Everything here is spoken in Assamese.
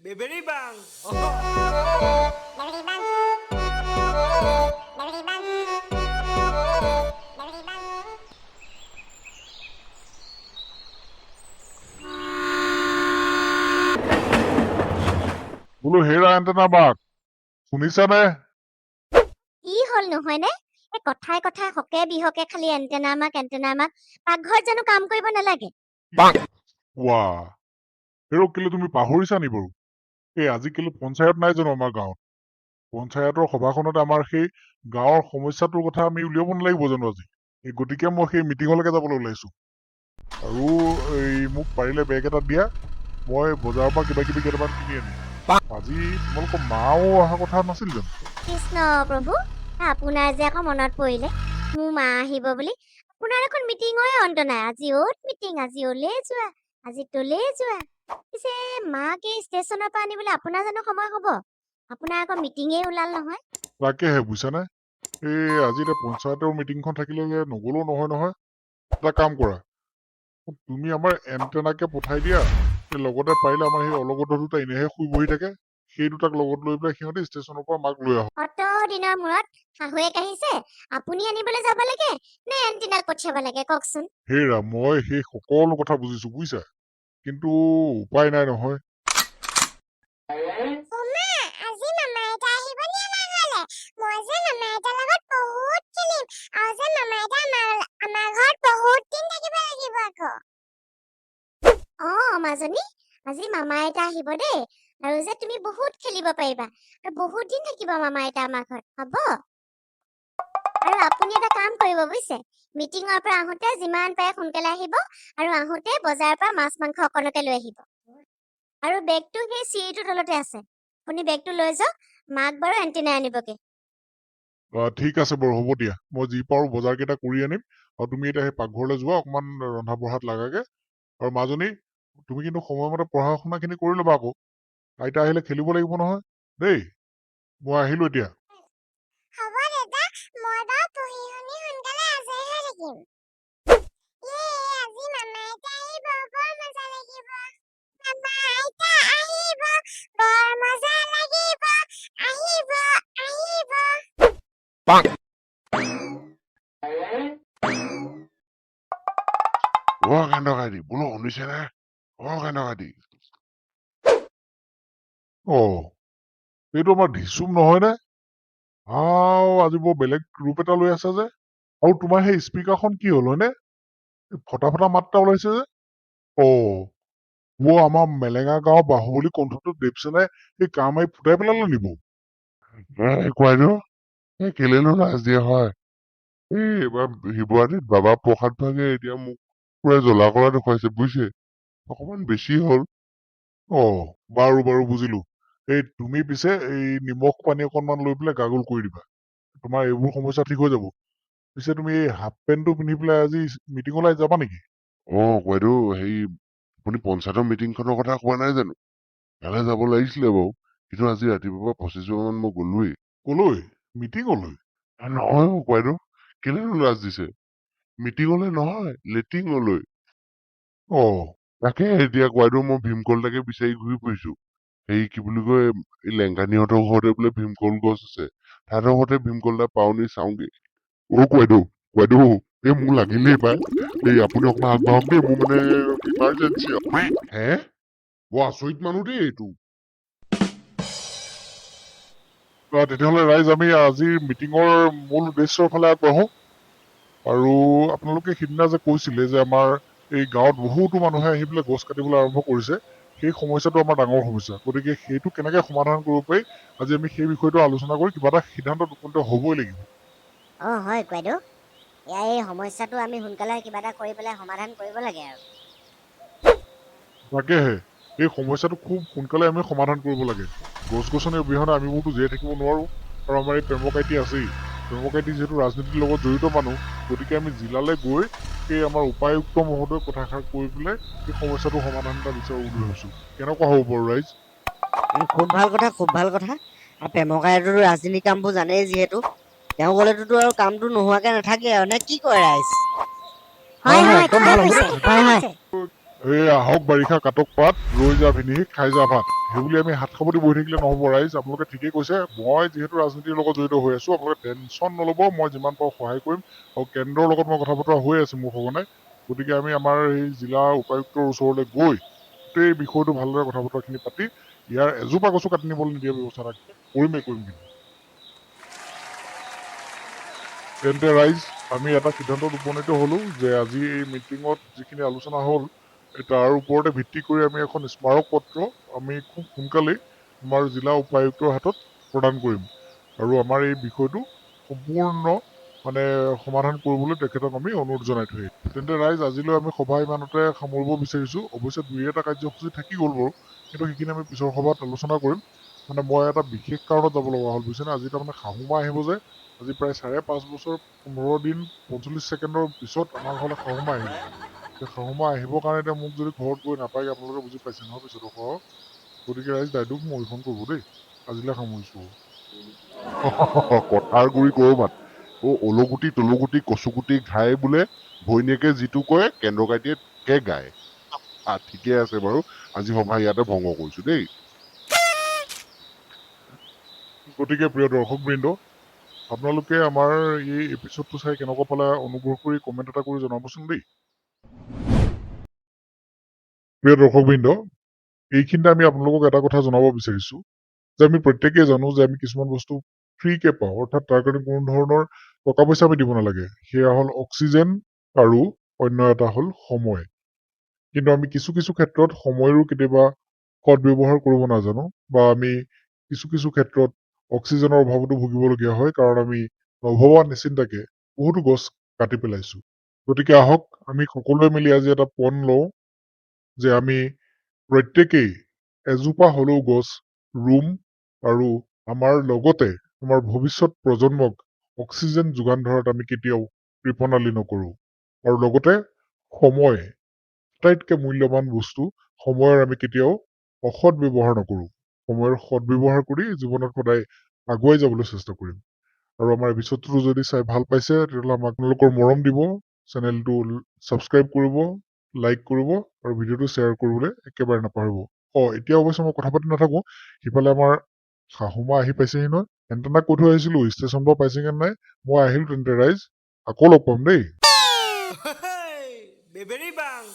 বেবেৰি বাং। বোলো হেৰা এণ্টেনা বাক, শুনিছানে? কি হ'ল নহয়নে? এই কথাই কথাই হকে বিহকে খালি এণ্টেনা মাক এণ্টেনা মাক, পাকঘৰত জানো কাম কৰিব নালাগে? ৱা, হেৰ কেলে তুমি পাহৰিছা নি বাৰু? এই আজিকালি পঞ্চায়ত নাই জানো আমাৰ গাঁৱত? পঞ্চায়তৰ সভাখনত আমাৰ সেই গাঁৱৰ সমস্যাটোৰ কথা আমি উলিয়াব নালাগিব জানো আজি? এই গতিকে মই সেই মিটিঙলৈকে যাবলৈ ওলাইছো। আৰু এই মোক পাৰিলে বেগ এটা দিয়া, মই বজাৰৰ পৰা কিবা কিবি কেইটামান কিনি আনিম। আজি তোমালোকৰ মাও অহা কথা নাছিল জানো? কৃষ্ণ প্ৰভু, আপোনাৰ যে আকৌ মনত পৰিলে মোৰ মা আহিব বুলি। আপোনাৰ দেখোন মিটিঙৰে অন্ত নাই, আজি অ'ত মিটিং, আজি অ'লে যোৱা, আজি তলে যোৱা। পিছে মাক এই ষ্টেচনৰ পৰা আনিবলৈ আপোনাৰ জানো সময় হ'ব? আপোনাৰ আকৌ মিটিঙেই ওলাল নহয়। তাকেহে বুজিছানে, এই আজি এতিয়া পঞ্চায়তৰ মিটিংখন থাকিলে নগ'লেও নহয় নহয়। এটা কাম কৰা, তুমি আমাৰ এণ্টেনাকে পঠাই দিয়া, এই লগতে পাৰিলে আমাৰ সেই অলগধ দুটা এনেহে শুই বহি থাকে, সেই দুটাক লগত লৈ পেলাই সিহঁতি ষ্টেচনৰ পৰা মাক লৈ আহক। অত দিনৰ মূৰত শাহুৱেক আহিছে, আপুনি আনিবলৈ যাব লাগে নে এণ্টিনাক পঠিয়াব লাগে কওকচোন? হেৰা, মই সেই সকলো কথা বুজিছো বুজিছা, কিন্তু উপায় নাই নহয়। আজি মামা আইতা আহিব নি আমাৰ ঘৰলে? মই যে মামা আইতাৰ লগত বহুত খেলিম, আৰু যে মামা আইতা আমাৰ ঘৰত বহুত দিন থাকিব লাগিব আকৌ। অ মাজনী, আজি মামা আইতা আহিব দেই, আৰু যে তুমি বহুত খেলিব পাৰিবা, আৰু বহুত দিন থাকিব মামা আইতা আমাৰ ঘৰত, হ'ব? আৰু আপুনি এটা কাম কৰিব বুজিছে, মিটিঙৰ পৰা আহোঁতে যিমান পাৰে সোনকালে আহিব, আৰু আহোঁতে বজাৰৰ পৰা মাছ মাংস অকণকে লৈ আহিব। আৰু বেগটো সেই চিৰিটোৰ তলতে আছে, আপুনি বেগটো লৈ যাওক, মাক বাৰু এণ্টিনাই আনিবগে। ঠিক আছে বাৰু, হ'ব দিয়া, মই যি পাৰো বজাৰ কেইটা কৰি আনিম। আৰু তুমি এতিয়া সেই পাকঘৰলৈ যোৱা, অকণমান ৰন্ধা বঢ়াত লাগাগে। আৰু মাজনী, তুমি কিন্তু সময়মতে পঢ়া শুনাখিনি কৰি ল'বা আকৌ, আইতা আহিলে খেলিব লাগিব নহয় দেই। মই আহিলো এতিয়া। হ'ব দেউতা, মই বাৰু পঢ়ি শুনি সোনকালে আজৰি হৈ থাকিম। আজি মামা আইতা আহিব, বৰ মজা লাগিব। মামা আইতা আহিব, বৰ মজা লাগিব, আহিব আহিব। অ কান্দকাইটি, বোলো শুনিছেনে? অ কান্দকাইটি। অ এইটো আমাৰ ঢিচুম নহয়নে? আও, আজি বৰ বেলেগ ৰূপ এটা লৈ আছা যে। আৰু তোমাৰ সেই স্পীকাৰখন কি হ'ল হয়নে? ফটা ফটা মাত এটা ওলাইছে যে। অ আমাৰ মেলেঙা গাঁৱৰ বাহুবলী কণ্ঠটো দেৱসেনাই সেই কাম মাৰি ফুটাই পেলালে নিব। কোৱাইদেউ, এই কেলেনো লাজ দিয়া হয়? এই এইবাৰ শিৱৰাত্ৰিত বাবা প্ৰসাদ ভাগে এতিয়া মোক পুৰা জ্বলা কলা দেখুৱাইছে বুজিছে, অকমান বেছি হ'ল। অ বাৰু বাৰু বুজিলো। এই তুমি পিছে এই নিমখ পানী অকনমান লৈ পেলাই গাগল কৰি দিবা, তোমাৰ এইবোৰ সমস্যা ঠিক হৈ যাব। পিছে তুমি এই হাফ পেণ্টটো পিন্ধি পেলাই আজি মিটিঙলৈ যাবা নেকি? অ কোৱাইদেউ, হেৰি আপুনি পঞ্চায়তৰ মিটিংখনৰ কথা কোৱা নাই জানো? তালৈ যাব লাগিছিলে বাৰু, কিন্তু আজি ৰাতিপুৱাৰ পৰা 25 বাৰ মান মই গ'লোৱেই। কলৈ? মিটিঙলৈ? নহয় অ কোৱাইদেউ, কেলেনো লাজ দিছে? মিটিঙলৈ নহয়, লেটিঙলৈ। অ তাকে এতিয়া কোৱাইদেউ, মই ভীমকল এটাকে বিচাৰি ঘূৰি ফুৰিছো। হেৰি কি বুলি কয়, এই লেংকানীহঁতৰ ঘৰতে বোলে ভীমকল গছ আছে, তাহাঁতৰ ঘৰতে ভীমকল এটা পাওঁ নি চাওঁগে। অ কোৱাইদেউ, কোৱাইদেউ, এই মোক লাগিলেই পাই। এই আপুনি অকণমান আগবাঢ়ক দেই, মোৰ মানে ইমাৰ্জেঞ্চি। হে, বৰ আচৰিত মানুহ দেই এইটো। তেতিয়াহ'লে ৰাইজ, আমি আজিৰ মিটিঙৰ মূল উদ্দেশ্যৰ ফালে আগবাঢ়ো। আৰু আপোনালোকে সিদিনা যে কৈছিলে যে আমাৰ এই গাঁৱত বহুতো মানুহে আহি পেলাই গছ কাটিবলৈ আৰম্ভ কৰিছে, সেই সমস্যাটো আমাৰ ডাঙৰ সমস্যা। গতিকে সেইটো কেনেকে সমাধান কৰিব পাৰি, আজি আমি সেই বিষয়টো আলোচনা কৰি কিবা এটা সিদ্ধান্তত উপনীত হ'বই লাগিব। অ হয় কোৱাইদেউ, এই সমস্যাটো আমি সোনকালে কিবা এটা কৰি পেলাই সমাধান কৰিব লাগে আৰু। তাকেহে, এই সমস্যাটো খুব সোনকালে আমি সমাধান কৰিব লাগে। গছ গছনি অবিহনে আমিবোৰতো জীয়াই থাকিব নোৱাৰো। আৰু আমাৰ এই প্ৰেমকাইটি আছেই, প্ৰেমকাইটি যিহেতু ৰাজনীতিৰ লগত জড়িত মানুহ, গতিকে আমি জিলালৈ গৈ সেই আমাৰ উপায়ুক্ত মহোদয়ক কথাষাৰ কৈ পেলাই সেই সমস্যাটোৰ সমাধান এটা বিচাৰো বুলি ভাবিছো। কেনেকুৱা হ'ব বাৰু ৰাইজ? খুব ভাল কথা, খুব ভাল কথা। আৰু প্ৰেমকাইটোতো ৰাজনীতি কামবোৰ জানেই যিহেতু, তেওঁ গ'লেতো আৰু কামটো নোহোৱাকে নাথাকে আৰু, নে কি কয় ৰাইজ? হয় হয়, একদম ঠিক ভাল হ'ব। কৈছে, হয়, হয়। হয়। এই আহক বাৰিষা কাটক পাত, ৰৈ যা ভিনিহি খাই যা ভাত, সেইবুলি আমি হাত সাৱটি বহি থাকিলে নহ'ব ৰাইজ। আপোনালোকে ঠিকেই কৈছে, মই যিহেতু ৰাজনীতিৰ লগত জড়িত হৈ আছো, আপোনালোকে টেনশ্যন নল'ব, মই যিমান পাৰোঁ সহায় কৰিম। আৰু কেন্দ্ৰৰ লগত মই কথা বতৰা হৈ আছে মোৰ সঘনাই। গতিকে আমি আমাৰ এই জিলা উপায়ুক্তৰ ওচৰলৈ গৈ গোটেই বিষয়টো ভালদৰে কথা বতৰাখিনি পাতি ইয়াৰ এজোপা গছো কাটি নিবলৈ নিদিয়া ব্যৱস্থা এটা কৰিমেই কৰিম। কিন্তু তেন্তে ৰাইজ, আমি এটা সিদ্ধান্তত উপনীত হ'লো যে আজি এই মিটিঙত যিখিনি আলোচনা হ'ল তাৰ ওপৰতে ভিত্তি কৰি আমি এখন স্মাৰক পত্ৰ আমি খুব সোনকালেই আমাৰ জিলা উপায়ুক্তৰ হাতত প্ৰদান কৰিম আৰু আমাৰ এই বিষয়টো সম্পূৰ্ণ মানে সমাধান কৰিবলৈ তেখেতক আমি অনুৰোধ জনাই থৈ আহিম। তেন্তে ৰাইজ, আজিলৈ আমি সভা ইমানতে সামৰিব বিচাৰিছোঁ। অৱশ্যে দুই এটা কাৰ্যসূচী থাকি গ'ল বাৰু, কিন্তু সেইখিনি আমি পিছৰ সভাত আলোচনা কৰিম। মানে মই এটা বিশেষ কাৰণত যাব লগা হ'ল, বুজিছেনে? আজি তাৰমানে শাহুমা আহিব যে, আজি প্ৰায় 5.5 বছৰ 15 দিন 45 ছেকেণ্ডৰ পিছত আমাৰ ঘৰলৈ শাহুমা আহিব। এতিয়া শাহুমা আহিবৰ কাৰণে এতিয়া মোক যদি ঘৰত গৈ নাপায়গৈ, আপোনালোকে বুজি পাইছে নহয় পিছতো সহ। গতিকে ৰাইজ, দায়িত্ব মৰিখন কৰিব দেই। আজিলৈ সামৰিছোঁ। কথাৰ গুৰি কৰবাত অ অলগুটি তলগুটি কচুগুটি ঘাই বোলে ভৈনীয়েকে যিটো কয় কেন্দ্ৰকাইটিয়ে কে গায়। ঠিকে আছে বাৰু, আজি সভা ইয়াতে ভংগ কৰিছো দেই। গতিকে প্ৰিয় দৰ্শকবৃন্দ, আপোনালোকে আমাৰ এই এপিছডটো চাই কেনেকুৱা পালে অনুগ্ৰহ কৰি কমেণ্ট এটা কৰি জনাবচোন দেই। প্ৰিয় দৰ্শকবৃন্দ, এইখিনিতে আমি আপোনালোকক এটা কথা জনাব বিচাৰিছো যে আমি প্ৰত্যেকেই জানো যে আমি কিছুমান বস্তু ফ্ৰীকে পাওঁ, অৰ্থাৎ তাৰ কাৰণে কোনো ধৰণৰ টকা পইচা আমি দিব নালাগে। সেয়া হ'ল অক্সিজেন আৰু অন্য এটা হ'ল সময়। কিন্তু আমি কিছু কিছু ক্ষেত্ৰত সময়ৰো কেতিয়াবা সৎ ব্যৱহাৰ কৰিব নাজানো, বা আমি কিছু কিছু ক্ষেত্ৰত অক্সিজেনৰ অভাৱতো ভুগিবলগীয়া হয়, কাৰণ আমি নভবা নিচিন্তাকে বহুতো গছ কাটি পেলাইছো। গতিকে আহক আমি সকলোৱে মিলি আজি এটা পণ লওঁ যে আমি প্ৰত্যেকেই এজোপা হ'লেও গছ ৰুম আৰু আমাৰ লগতে আমাৰ ভৱিষ্যত প্ৰজন্মক অক্সিজেন যোগান ধৰাত আমি কেতিয়াও কৃপণালি নকৰোঁ। আৰু লগতে সময় আটাইতকৈ মূল্যৱান বস্তু, সময়ৰ আমি কেতিয়াও অসৎ ব্যৱহাৰ নকৰোঁ। সময়ৰ সৎ ব্যৱহাৰ কৰি জীৱনত সদায় আগুৱাই যাবলৈ চেষ্টা কৰিম। আৰু আমাৰ এপিছডটো যদি চাই ভাল পাইছে তেতিয়াহ'লে আমাক আপোনালোকৰ মৰম দিব, চেনেলটো ছাবস্ক্ৰাইব কৰিব, লাইক কৰিব আৰু ভিডিঅ'টো শ্বেয়াৰ কৰিবলৈ একেবাৰে নাপাহৰিব। এতিয়া অৱশ্যে মই কথা পাতি নাথাকোঁ, সিফালে আমাৰ শাহুমা আহি পাইছেহি নহয়, এণ্টেনাক কৈ থৈ আহিছিলোঁ ষ্টেচন পৰা পাইছেগৈ নাই। মই আহিলোঁ তেন্তে ৰাইজ, আকৌ লগ পাম দেই। Hey, beberi bang.